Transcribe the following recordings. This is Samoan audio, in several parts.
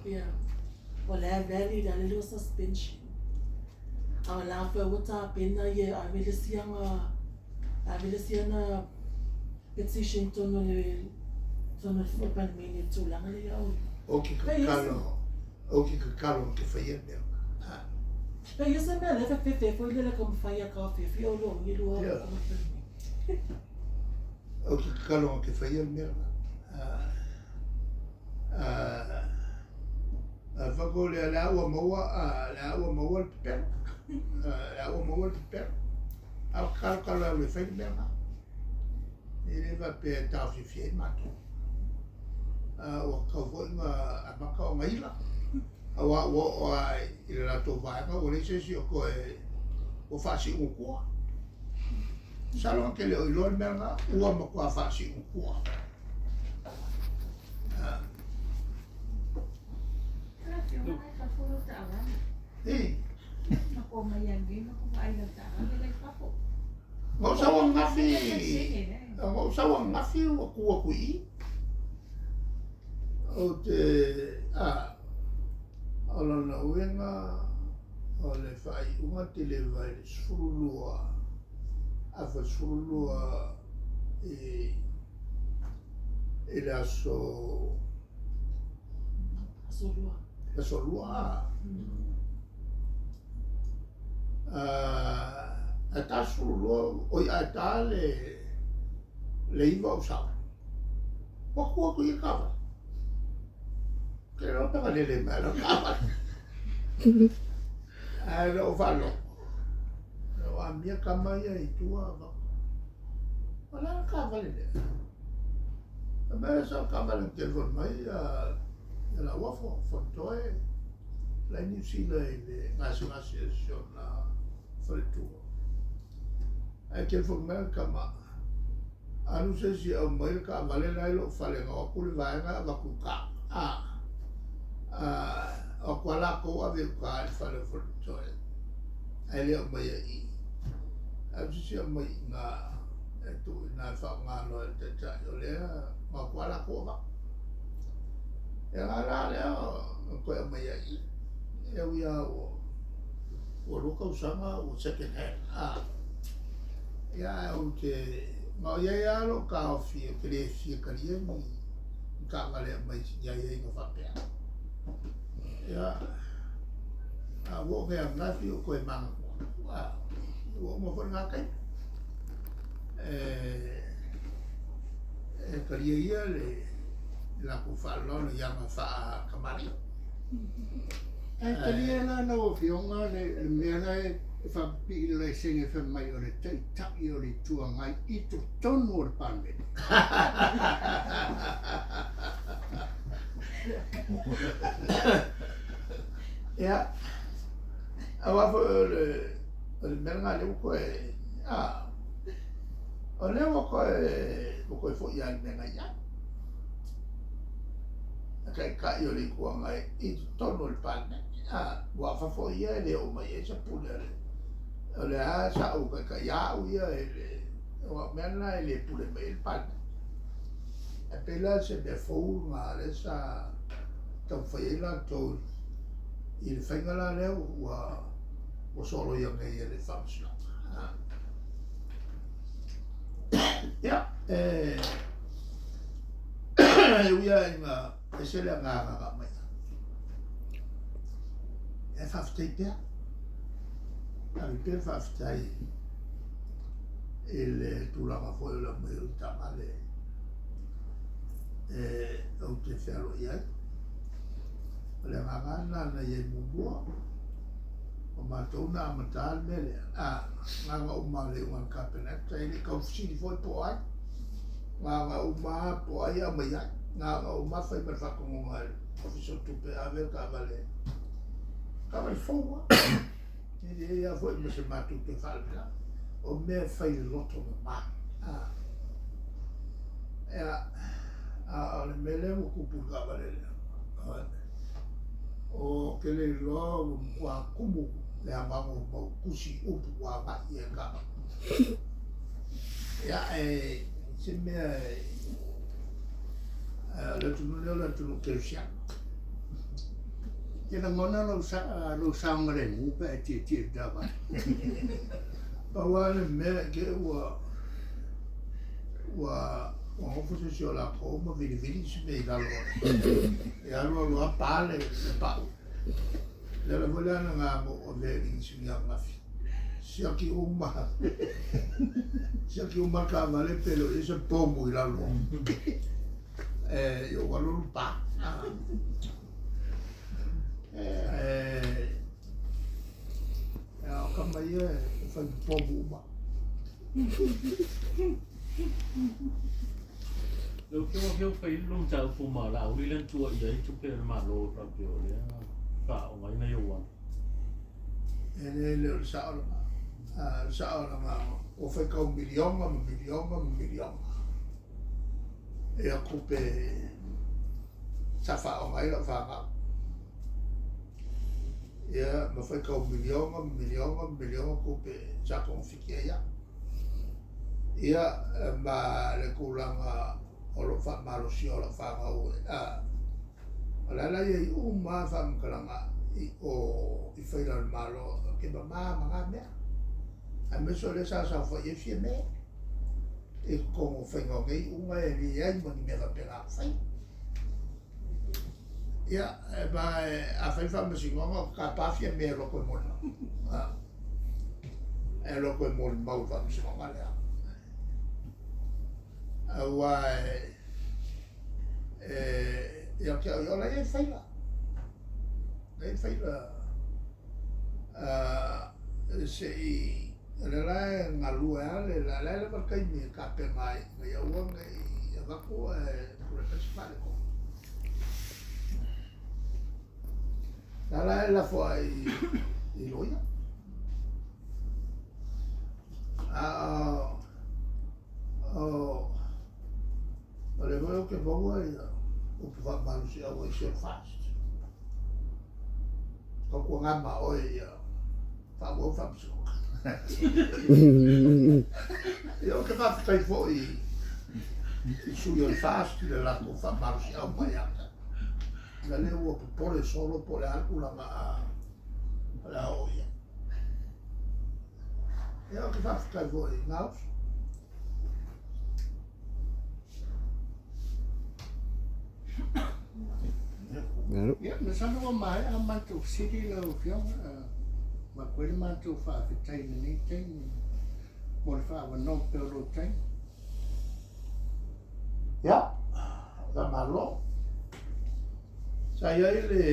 Faapea, o la e valid lava le lua suspension, a o la foi ua tapena ia e ave le isi aga, ave le isi ana petition i totonu o le totonu o le Palemene i le tulaga lea ia Olo. Ou te tatalo, ou te tatalo ou te faia le mea lena. Pei ia se mea lea fefefe foi lele taumafai ia taofiofia Olo i lua o le Palemene. Ou te tatalo ou te faia le mea lena. Fako lea la ua maua la ua maua le pepelo la ua maua le pepelo a o kalokalo au e fai le mea lena e le faapea e taofiofia ai matou ua tatau foi ona amata ona ila aua ua oo lava i le latou vaega ua leai se isi o toe ua faasiugatua. Masalo na te le o iloa le mea lena ua matua faasiugatua. Na ou sau ananafi, na ou sau ananafi ua tu atu i i. Ou te, a, o lona uiga o le faaiuga televa i le 12, afa 12 i i le aso Aso Lua. Aso Lua. Ae ta 12, oi ae ta le 9 ou sau. Ua tu atu i le taavale. Ke loa pe lele mai lau taavale. Ae na ou faalogo. Na ou amia tama ia i tua. O le a le taavale lea? Fai mai sa o taavale na telefoni mai ia Lauofo, Fonotoe, la e Niu Sila i le gasegase o si ona faletua. Ae telefoni mai le tama, alu se isi e aumai le taavale la e i lou fale na o atu le vaega e avatu i uta. O atu lava latou ave i uta i le fale o Fonotoe, ae le aumaia i i. Alu se isi aumai i ina e tuu i ina e faaaoga loa e le taitai o lea na o atu lava latou avatu. Ia na la lea na toe aumaia i i. E ui lava ua 2 tausaga ua second hand. Ia ae ou te, ma o i ai lava lou taofi ou te le fia talia ni taavale e aumai i aiaiga faapea. Ia, a ua oo nei ananafi ua toe manatua atu, ua uma foi lena taimi. E talia ia le latou faaaloalo i aga faa-tamalii. Ae talia la lau Afioga le mea la e faapipii i le laisene fai mai o le Taitai o le Itu Agai i totonu o le Palemene. Ia, aua foi o le o le mea lena lea ua toe, a, o lea ua toe, ua toe foi lava i le mea na i ai. Le Taitai o le Itu Agai i totonu o le Palemene, a, aua o fafo ia e le oo mai i ai se pule a le, o lea sa ou taitai au ia i le, aua o mea na e le pule mai ai le Palemene. Ae pei la se mea fou lena lea sa taumafai ai latou i le faiga la lea ua ua soloia nei e le Faamasinoga. Ia, e ui lava ina ese le agaga na aumai, ae faafetai pea, ave pea le faafetai i le tulaga foi o le aumai o le taavale ou te fealoai ai. O le agaga lena na i ai muamua, o matou na amata le mea lea, a, na ona uma lava o le iuga a le Kapeneta, e le i tau fesili foi po o ai, na ona uma lava po o ai e aumai ai, na ona uma lava fai ma le faatonuga a le Ofisa o Tupe e ave le taavale, taavale fou lava. E leai lava foi ma se matou toe faalavelave, o mea e fai i le loto mama. Ia, a o le mea lea ua tupu i le taavale lea, ou te le iloa ua matua tumu le anoano o mau tusi upu ua agai i ai le taavale. Ia, e se mea e, o le atunuu lea o le atunuu kerisiano. Te lagona lou lou saogalemu pe a e tietie i le taavale. Pau lava le mea i te i ua ua ua nofo se isi o latou ma vilivili se mea i lalo e alu alu lava pa le pau. O le ala foi lea na na ou avea i le inisinia ananafi. Siaki uma siaki uma le taavale pe le o i ai se pomu i lalo e ou alu alu pa. A o tama ia e fai pomu uma. Lau Afioga fia fai le mataupu ma Laauli lea na tuuaia ai tupe a le Malo faapea o lea na faaaogaina i ou alo. E le le o le sao lena. A, o le sao lena, ua faitau miliona ma miliona ma miliona ia tupe sa faaaoga ai lau fanau. Ia, ma faitau miliona ma miliona ma miliona tupe sa togafiti ai au. Ia, ma le tulaga o lou faamalosia o lau fanau, a, o le a la i ai uma lava faamatalaga i o i faila o le Malo, ou te mama ma na mea. Aemaise o lea sa saofai ai Fiame i totonu o faiga o nei iuga e leai ma ni mea faapena o faia. Ia, ma a fai le faamasinoga, ou te tapa Fiame e alu atu e molimau. E alu atu e molimau i le faamasinoga lea. Aua e ia te au ia, o la e i ai faila. La e i ai faila se i, o lea la e galue lava le, la e lava le taimi e tapena ai ina ia aua ne i avatu ae tulai mai se faaletonu. La la e lafo ai i loia. A o o lea foi ou te maua ia upu faamalosiau ai si o le FAST. Tautuana ma oe ia faaauau le faamasinoga. Ia ou te faafetai foi i sui o le FAST i le latou faamalosiau mai ia te au. Ona lea ua popole solo po o le a le tulaga o le a oo i ai. Ia ou te faafetai foi i Gaoso. Ia, masalo ua maea a matou fesili lau Afioga, avatu ai le matou faafetai i lenei taimi mo le faaavanoa pea o lou taimi. Ia, faamalo. Sa i ai le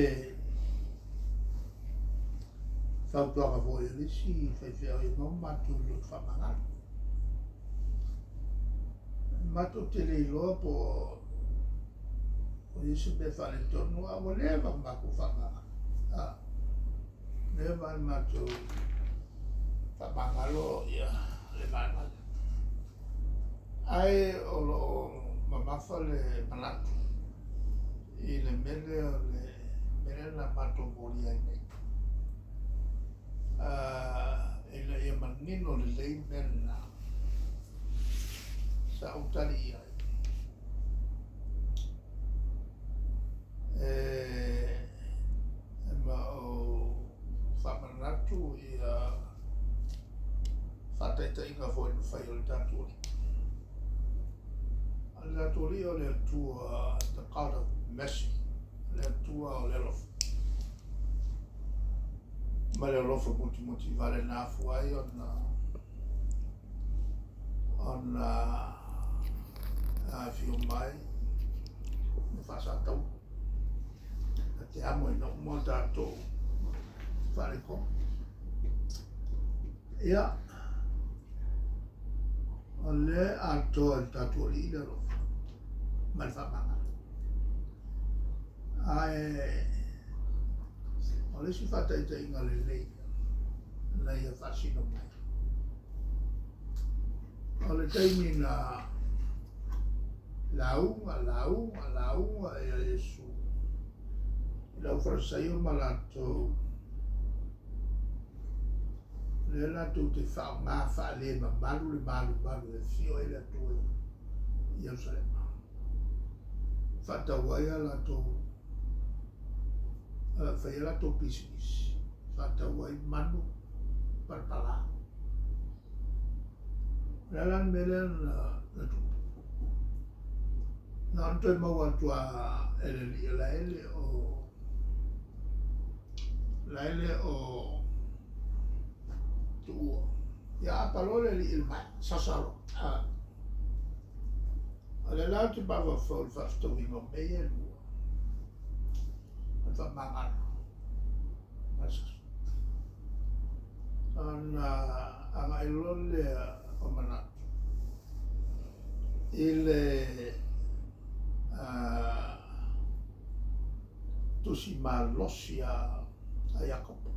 fautuaga foi a le isi faifeau ia maua matou i loto faamagalo. Matou te le iloa po o i ai se mea faaletonu, a ua leva ona matou faamagalo. A, leva ona matou faamagalo ia le vaega lea. Ae o lo o mamafa le manatu i le mea lea o le mea lea na matou molia ai nei. Ina ia manino lelei le mea lena, sa ou tali i ai, e ma ou faamanatu ia faataitaiga foi na fai o le tatou Alii. O le tatou Alii o le Atua, the God of mercy, o le Atua o le alofa. Ma le alofa mutimuti vale na afua ai ona ona afio mai na faasatau na te amo ina uma tatou faaletonu. Ia, o lea atoa i le tatou Alii le alofa ma le faamagalo. Ae o le isi faataitaiga lelei na ia faasino mai, o le taimi na lauga, lauga, lauga ia Iesu i le aufalesaio ma latou, lea latou te faaaoga faalemamalu le malumalu e afio ai le Atua i Ierusalema. Faatau ai a latou e fai ai latou pisinisi, faatau ai manu palapala. O le a la le mea lea na na tupu? Na ona toe maua atu lava e le alii o la e le o la e le o tuua. Ia apa loa le alii i le vae, sasa loa. A. O lea la ou te mafaufau i le faafetauiga o mea ia e lua, o le faamagalo ma le sasa. Ona agai loa lea o manatu i le tusi malosi a Iakopo,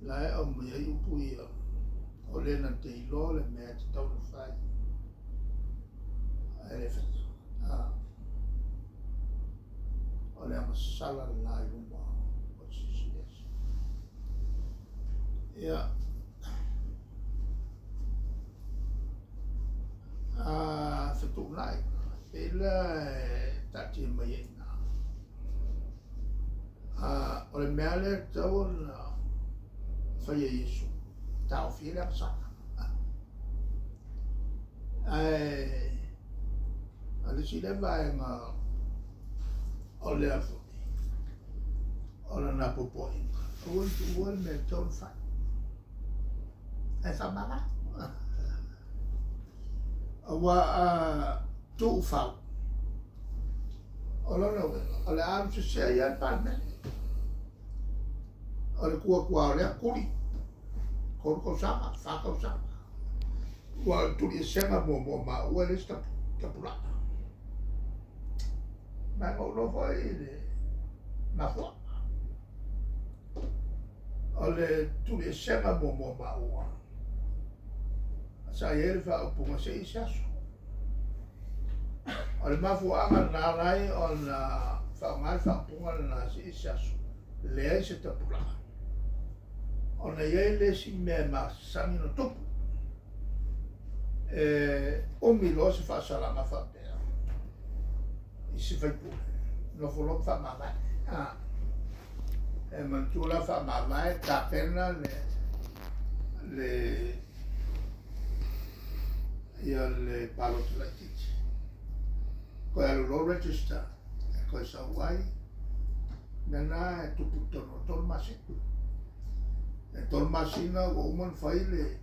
la e aumai ai upu ia, o le na te iloa le mea e tatau ona fai, ae le faia. O le agasala lena i luma o le Silisili Ese. Ia, a fetuunai, pei la e taatia mai ai i ina. O le mea lea e tatau ona fai e Iesu, taofi ai le agasala. Ae o le isi lea vaega o lea foi, o lana puapuaiga, aua ne i tuua le mea e tatau ona fai, ae faamagalo. Aua a tuufau, o lona uiga, o le a alu sese ai lava le Palemene. O le tu atu lava o lea tuli, 3 tausaga, 4 tausaga. Aua o le tuliesega muamua o maua e leai se tapulaa. Ma na ou iloa foi i le mafuaaga. O le tuliesega muamua o maua, sa i ai le faaupuga se i se aso. O le mafuaaga na ala ai ona faaaoga le faaupuga lena se i se aso, leai se tapulaa. Ona e i ai le isi mea e masani ona tupu, e umi loa se faasalaga faapea i se faipule, nofo loa ma faamavae. E manatua la faamavae, tapena le, le ia le palota laitiiti. Toe alu loa register, e toe sau ai, mea na e tupu i totonu o le 3 masina. E 3 masina ua uma ona fai le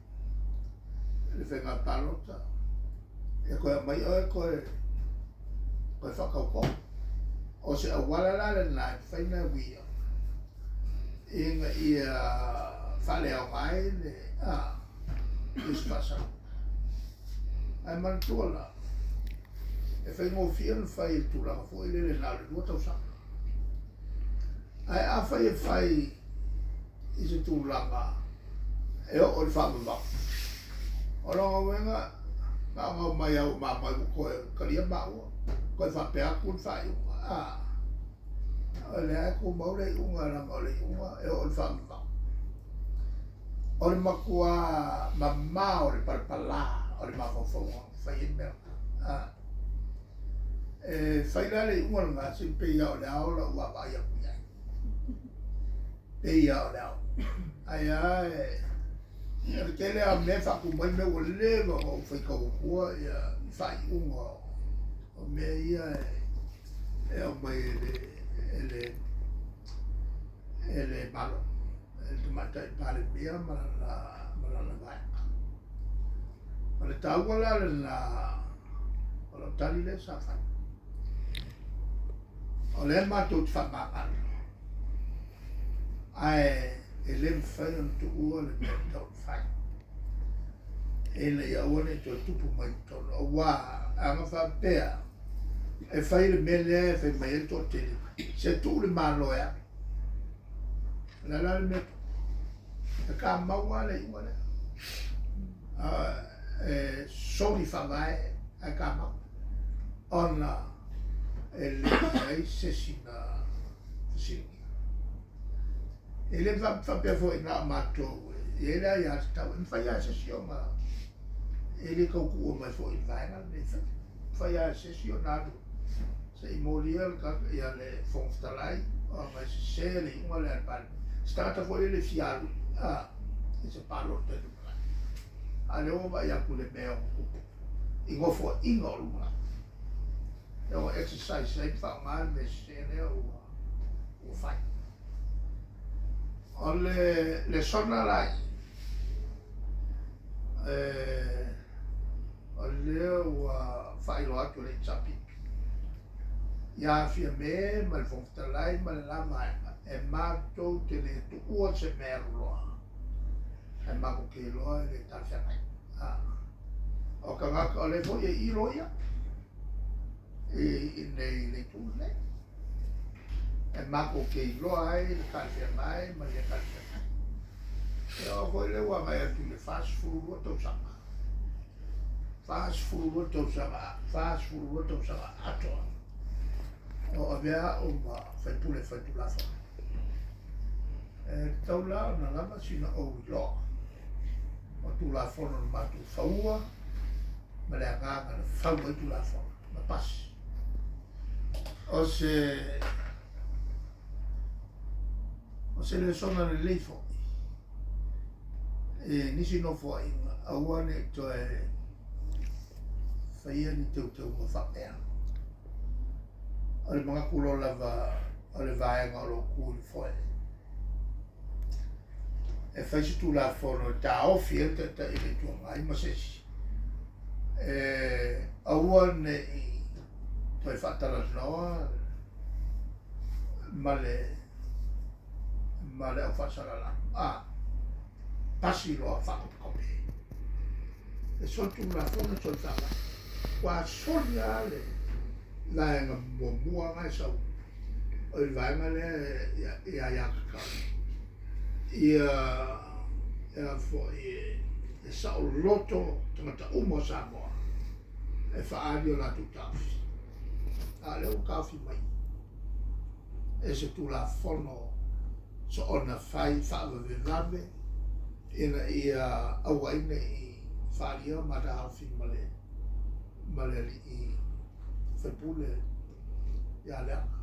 le faiga palota, e toe aumai oe toe toe faatautō. O se auala la lena e mafai ona uia ina ia faaleaoga ai le isi faasalaga. Ae manatua la, e faigofie ona fai i le tulaga foi lele na o le 2 tausaga. Ae afai e fai i se tulaga e oo i le faavavau, o lona uiga, na ona omai lava ua mamai ua toe talia maua, toe faapea atu le faaiuga, a, o lea e tumau le iuga leaga o le iuga e oo i le faavavau. O le matua mamao o le palapala o le mafaufauga na fai ai mea na. E fai la le iuga lena, se pei lava o le ao lau vaavaai atu i ai. Pei lava o le ao. Ai lava e, o le tele lava o mea e faatu mai mea ua leva ona ou faitau atua ia faaiuga o mea ia e aumai e le, e le, e le Malo, e le Tamaitai Palemia ma lana vaega. O le taua la lena o lau tali lea sa fai. O lea matou te faamagalo, ae e le mafai ona tuua le mea e tatau ona fai, ina ia aua ne i toe tupu mai i totonu, aua a na faapea e fai le mea lea e fai mai ai le toatele, se tuu le Malo e alu. O le a la le mea tupu? E kamau lava le iuga lea. E soli faavae ae kamau, ona e le i ai se isi na fesiligia. E le faapea foi na o matou e i ai le aiatatau, e mafai lava e se isi ona, e le tau tuua mai foi i le vaega lenei. E mafai lava e se isi ona alu se i molia le Fofoga Fetalai. Ona e sesē le iuga lea a le Palemene. Se tagata foi lele e fia alu a i se palota i le lumanai. A o lea ua vaai atu i le mea e ono tupu i nofoaiga o lumanai. E ono exercise ai ma faaaoga le mea sese lea ua ua fai. O le lesona la i i, o lea ua faailoa atu e le HRPP ia Fiame ma le Fofoga Fetalai ma le la vaega, e matou te le tuua se mea aluloa, ae matou te iloa e le talafeagai. A, o tagata, o lea foi e i loia i inei i le itu lenei, e matou te iloa ai le talafeagai ma le le talafeagai. E oo foi lea ua agai atu i le 42 tausaga, 42 tausaga, 42 tausaga atoa o avea au ma faipule faitulafono. E tatau la ona lava sina ou iloa o Tulafono na matou faua ma le agaga na fau ai Tulafono ma pasi. O se o se lesona lelei foi i nisi nofoaiga aua ne i toe faia ni teuteuga faapea. O le manatu loa lava o le vaega o lo o tu i le foe e fai se Tulafono e taofi ai le Taitai o le Itu Agai ma se isi e aua ne i toe faatalanoa ma le ma le au faasalalau a pasi loa faakopekope e soli Tulafono e soli faavae ua soli lava le vaega muamua na e sau o le vaega lea i aiatatau ia e foi e saoloto tagata uma o Samoa e faaali o latou taofi. A o lea ua taofi mai e se Tulafono soona fai faavavevave ina ia aua ai ne i faaalia ma taofi ma le alii faipule ia Leaga.